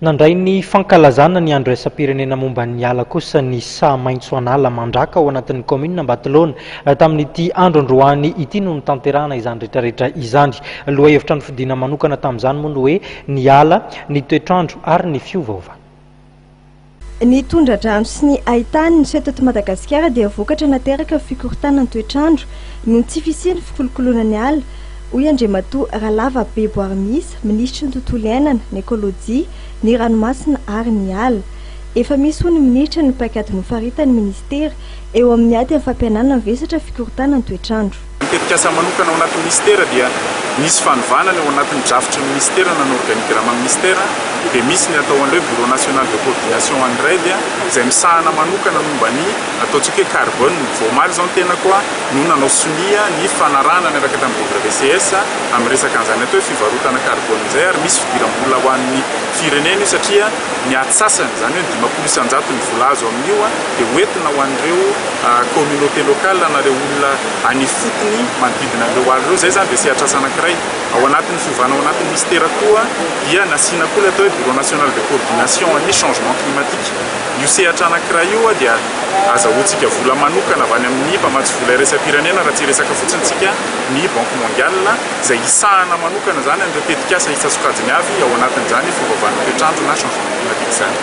Nandray ny fankalazana ny andro iraisam-pirenena momba ny ala kosa ny saha maitso an'ala Mandraka ao anatin'ny kaominina Ambatolaona. Tamin'ity andro androany ity no notanterahana izany rehetrarehetra izany. Lohahevitra nofidina manokana tamin'izany moa ny hoe ny ala, ny toetr'andro ary ny fiovaovana. Ny tondra-drano sy ny haitany niseho teto Madagasikara dia vokatra nateraka fikorontanan'ny toetr'andro noho ny tsy fisian'ny fikolokoloana ny ala, hoy Andriamatoa Ralava Beboarimisa, minisitry ny tontolo iainana, ny ekolojia, ny ranomasina ary ny ala. Efa misy hoy ny minisitra ny paikady nofaritan'ny minisitera eo amin'ny ady amin'ny fampihenana ny vesatra fikorontanan'ny toetr'andro. Ny tetikasa manokana ao anatin'ny minisitera dia misy fanovana ny ao anatin'ny drafitry ny minisitera na ny organigramme minisitera dia misy ny atao an'ilay hoe Bureau national de coordination an'ny RED izay misahana manokana momba ny ataontsika hoe carbone. Vao omaly izao ny tenako no nanao sonia ny fanarahana niaraka tamin'ny WCS amin'ny resaka an'izany atao hoe fivarotana carbone izay ary misy fidiram-bola ho an'ny firenena io satria ny atsasany, izany hoe ny 50% ny vola azo amin'io dia hoentina ho an'ireo communauté locale na ireo olona any ifotony manodidina an'ireo ala ireo. Izay izany dia sehatr'asa anankiray. Ao anatin'ny fiovana ao anatin'ny minisitera koa dia nasiana koa ilay atao hoe Bureau national de coordination an'ny changement climatique. Io sehatra anankiray io dia azahoantsika vola manokana avy any amin'ny mpamatsy vola iraisam-pirenena raha tsy hiresaka fotsiny isika ny Banque mondiale izay hisahana manokana izany an'ireo tetikasa isan-tsokajiny avy ao anatin'izany fiovaovan'ny toetr'andro na changement climatique izany.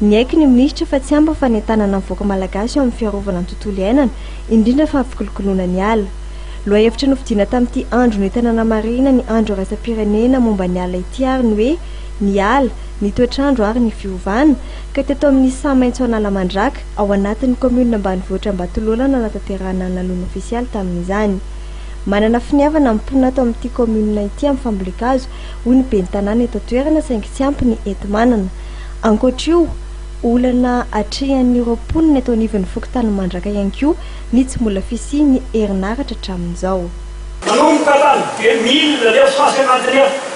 Niaiky ny minisitra fa tsy ampy ny fanentanana ny vahoaka malagasy eo amin'ny fiarovana ny tontolo iainana, indrindra fa ny fikolokoloana ny ala. Lohahevitra nofidiana tamin'ity andro nentina nanamarihina ny andro iraisam-pirenena momba ny ala ity ary ny hoe Ny ala, ny toetr'andro ary ny fiovana, ka teto amin'ny Saha Maitso Analamandraka, ao anatin'ny kaominina ambanivohitra Ambatoloana no nanatanterahana ny lanonana ofisialy tamin'izany. Manana finiavana ny mponina ato amin'ity kaominina ity amin'ny fambolen-kazo, hoy ny ben'ny tanàna eto an-toerana saingy tsy ampy ny enti-manana. Ankoatra io, olana atrehan'ireo mponina eto anivon'ny fokontany Mandraka ihany koa ny tsy mbola fisian'ny herinaratra hatramin'izao. Nanomboka tany 2959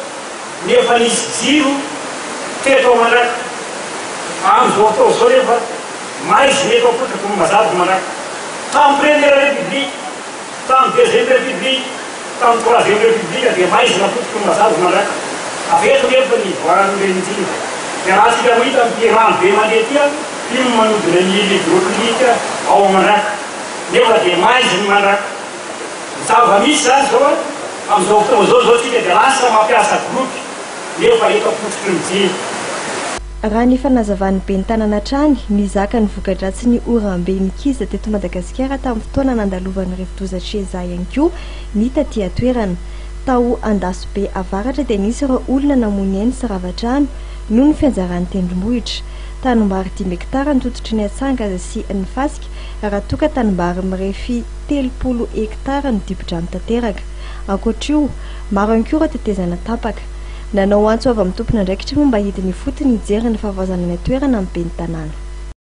nefa nisy jiro teto Mandraka. Amin'izao fotoana izao nefa maizina eto am-pototra no mazava Mandraka. Tamin'ny première république, tamin'ny deuxième république, Tamin'ny troisième république dia maizina fotsiny no mazava mandraka. Avy eto nefa ny ivoaran'ny renindrindra. Dia raha tsika mahita amin'ity rano be mandeha ity an, io no manodina ny île hydroclinique ao Mandraka. Nefa dia maiziny Mandraka. Ny zava-misy izany izao an, amin'izao fotoana izao izao tsika dia lasa mampiasa groupe. Nefa eto am-pototry ny jiro. Raha ny fanazavan'ny ben'ny tanàna hatrany, nizaka ny voka-dratsin'ny oram-be nikiza teto Madagasikara tamin'ny fotoana nandalovan'ny rivodoza Cheza ihany koa ny taty an-toerana. Tao Andasobe Avaratra dia nisy ireo olona namoy ny ainy sy rava trano noho ny fianjaran'ny tendrombohitra. Tanimbary dimy hektara no tototry ny atsanga sy ny fasika raha toa ka tanimbary mirefy 30 hektara no dibo-drano tanteraka. Ankoatra io, maro ihany koa ireo tetezana tapaka. Nanao antso avy amin'ny tompon'andraikitra moa mba hidina ifotony hijery ny fahavoazana any an-toerana ny ben'ny tanàna.